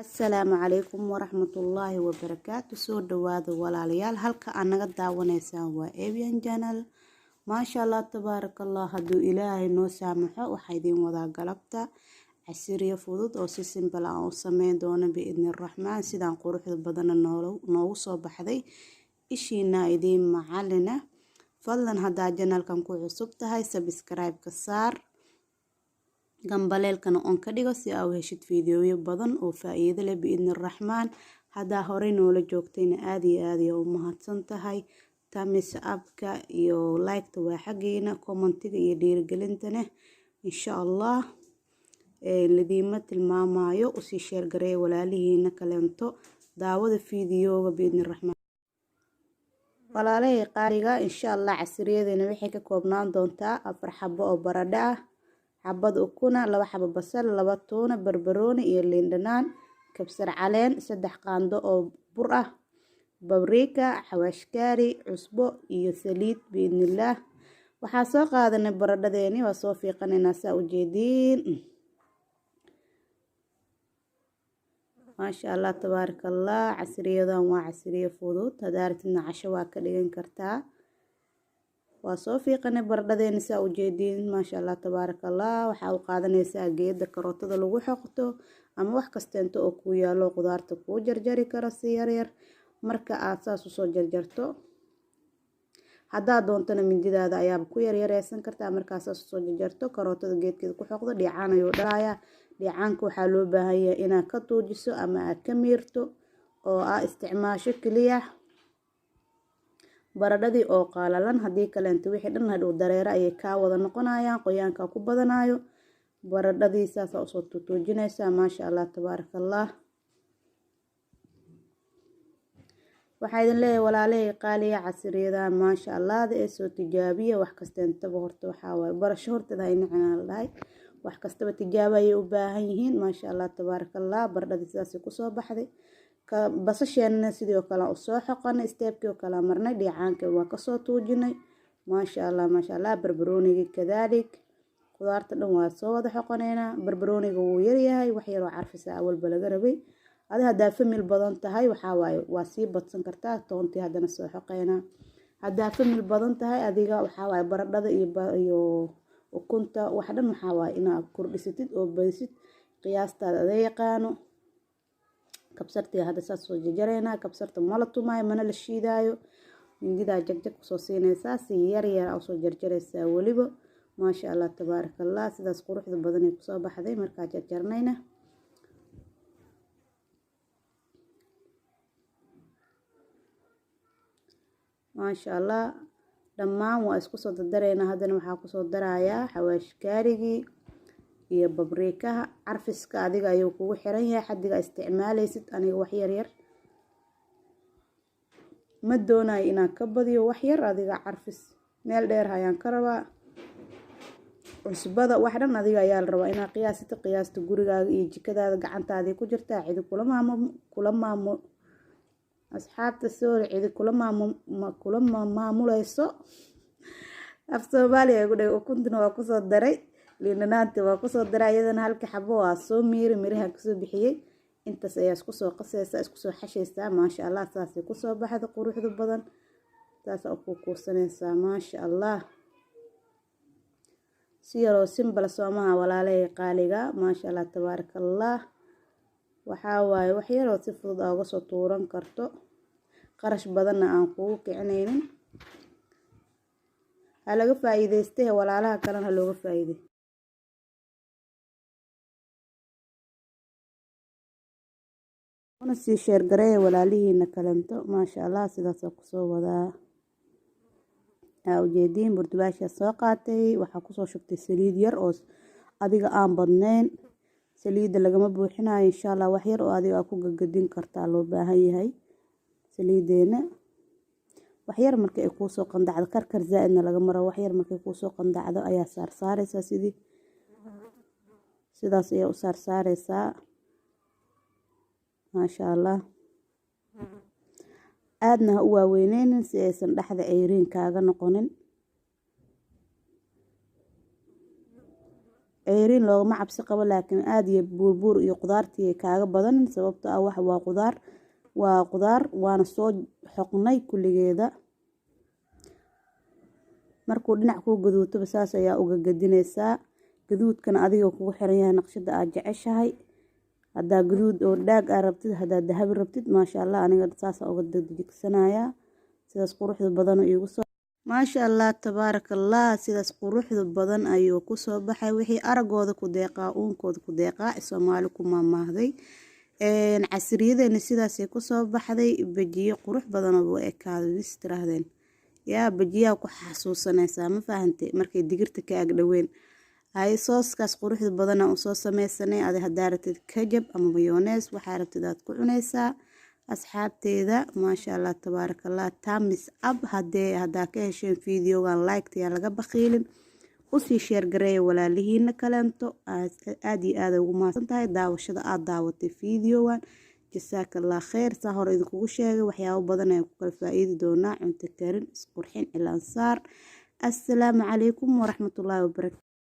Asalaamu calaykum waraxmatullaahi wabarakaatu. Soo dhawaada walaalayaal, halka aad naga daawanaysaan waa Abian Channel. Maasha Allah, tabaarakallah. Hadduu Ilaahay noo saamaxo, waxaa idiin wadaa galabta casiriyo fudud oo si simple aan u sameyn doono, biidni Raxmaan. Sidaan quruxda badana noogu soo baxday, ishiina idiin macalina. Fadlan, haddaa channelkan ku cusub tahay, subscribe-ka saar, gambaleelkana on ka dhigo si aa u heshid fiidiyoyo badan oo faa-iido leh, biidni Raxmaan. Haddaa horey noola joogtayna, aada iyo aad iyo u mahadsan tahay. Thumbs upka iyo liketa waa xaggiina, commentiga iyo dhiirigelintana insha Allah ladiima tilmaamayo. Usii share gareeya walaalihiina kaleento. Daawada fiidiyooga, biidni Raxmaan. Walaalahey qaaliga, insha Allah casiriyadeena waxay ka koobnaan doontaa 4 xabo oo baradho ah, xabad ukuna, 2 xabo basal, 2 tuuna, barbarooni iyo liin dhanaan, kabsar caleen, 3 qaando oo bur ah, paprika, xawaashkaari, cusbo iyo saliid, biidnillaah. Waxaa soo qaadanay baradhadeeni, waa soo fiiqanaynaa, saa ujeediin. Maasha Allah, tabaaraka Allah. Casriyadan waa casriyo fudud, hadaa rabtidna casho waa ka dhigan kartaa. Waa soo fiiqanay baradhadeeni, saa ujeediin. Maasha Allah, tabaaraka Allah. Waxaa u qaadanaysaa geeda karootada lagu xoqto ama wax kasteento oo kuu yaalo qudaarta kuu jarjari karo si yaryar. Marka aad saas usoo jarjarto, haddaad doontana mindidaada ayaaba ku yaryareysan kartaa. Markaa saas usoo jarjarto, karootada geedkeeda ku xoqdo, dheecaan ayuu dhalayaa. Dheecaanka waxaa loo baahan yahay inaad ka tuujiso ama aad ka miirto oo aa isticmaasho keliya baradhadii oo qaalalan. Haddii kaleento, wixii dhan hadhow dareere ayay kaa wada noqonayaan, qoyaankaa ku badanayo. Baradhadii saasaa usoo tuutuujinaysaa. Maasha Allah, tabaaraka Allah. Waxaa idin leeyahay, walaalahey qaaliya, casiriyada maasha Allahda ee soo tijaabiya. Wax kasteentaba horta waxaa waaye barasho horteeda haynicinaa la dhahay. Wax kastaba tijaabo ayay u baahan yihiin. Maasha Allah, tabaaraka Allah. Baradhadii sidaasay kusoo baxday. Basasheenna sidoo kale usoo xoqanay, stepkii oo kale marnay, dheecaanka waa kasoo tuujinay. Maasha Allah, maasha Allah. Barbaroonigii kadaalik, qudaarta dhan waa soo wada xoqoneynaa. Barbarooniga wuu yaryahay, wax yaroo carfisa awalba laga rabay. Adi haddaa family badan tahay, waxaa waaye waa sii badsan kartaa. Toontii haddana soo xoqeynaa. Haddaa family badan tahay adiga, waxaa waaye baradhada iyo ukunta wax dhan waxaa waaye inaad kordhisatid oo badisid, qiyaastaada ada yaqaano. Kabsartii hadda saas soo jarjareynaa. Kabsarta mala tumaayo, mana la shiidaayo, mindidaa jagjag kusoo siinaysaa, si yar yar aa usoo jarjaraysaa weliba. Maasha Allah, tabaaraka Allah. Sidaas quruxda badanay kusoo baxday markaa jarjarnayna. Maasha Allah, dhammaan waa isku soo dardareynaa. Haddana waxaa kusoo darayaa xawaashkaarigii iyo paprikaha. Carfiska adiga ayuu kugu xiran yahay xadiga isticmaaleysid. Aniga wax yar yar ma doonayo inaan ka badiyo, wax yar adiga carfis meel dheer hayaan ka rabaa. Cusbada wax dhan adiga ayaa la rabaa inaad qiyaasito. Qiyaasta gurigaaga iyo jikadaada gacantaadii ku jirtaa, cidi kula maamo kula maamo asxaabta, sorry, cidi kula maamo kula maamuleyso. Af Soomaaliya igu dhig. Ukuntuna waa kusoo daray, liindhanaanti waa kusoo daray iyadana halka xabo waa soo miiri, miraha kusoo bixiyey. Intaas ayaa isku soo qasaysaa, isku soo xashaysaa. Maasha Allah, saasay kusoo baxda quruxda badan. Saasa u kukuusanaysaa. Maasha Allah, si yaroo simple soomaha, walaalahey qaaliga? Maasha Allah, tabaaraka Allah. Waxaa waaye wax yaroo si fudud aa uga soo tuuran karto, qarash badanna aan kugu kicinaynin. Ha laga faa-iideystay, walaalaha kalena ha looga faa-iiday. Una sii share gareeya walaalihiina kalento. Maasha Allah, sidaasaa kusoo wadaa, aa ujeediin. Burdubaashaa soo qaatay, waxaa kusoo shubtay saliid yar oo adiga aan badnayn. Saliidda lagama buuxinayo, insha Allah. Wax yar oo adiga aa ku gagadin kartaa loo baahan yahay. Saliideena wax yar marka ay kuusoo qandacdo, karkar zaa-idna laga maro, wax yar markay kuusoo qandacdo ayaa saarsaareysaa. Sidii sidaas ayaa u saarsaareysaa. Maasha Allah, aadna ha u waaweyneynin si aysan dhexda ceyriin kaaga noqonin. Ceeriin loogama cabsi qabo, laakiin aada iyo buurbuur iyo qudaartii kaaga badan, sababto ah wax waa qudaar, waa qudaar, waana soo xoqnay kulligeeda. Markuu dhinac kuu gaduutaba, saas ayaa uga gadinaysaa. Gaduudkana adiga kugu xiran yahay, naqshada aad jeceshahay. Haddaa gaduud oo dhaag aa rabtid, haddaa dahabi rabtid, maasha Allah. Aniga saasa uga dejigsanayaa. Sidaas quruxda badan iigu soo, maasha Allah, tabaaraka Allah. Sidaas quruxda badan ayuu kusoo baxay. Wixii aragooda ku deeqaa, uunkooda ku deeqaa, Soomaali ku maamaahday. Casriyadeena sidaasay kusoo baxday. Bajiyo qurux badan oo ekaaday wis tiraahdeen yaa bajiyaha ku xasuusanaysaa, ma fahantay? Markay digirta ka ag dhaween hay sooskaas quruxda badana u soo sameysanay. Adi hadaa rabtid ketchup ama mayonnaise, waxaa rabtid aad ku cunaysaa. Asxaabteeda, maasha Allah, tabaaraka Allah, thumbs up. Hadee haddaa ka hesheen videogan, like yaa laga baqiilin, usii share gareeya walaalihiina kaleento. Aada iyo aada ugu mahadsan tahay daawashada aada daawatay videogan. Jasaaka Allah kheyr. Saa hore idinkugu sheegay, waxyaabo badan ayaan ku kala faa-iidi doonaa: cunto karin, isqurxin, cilaansaar. Assalaamu calaykum waraxmatullaahi wabarakatu.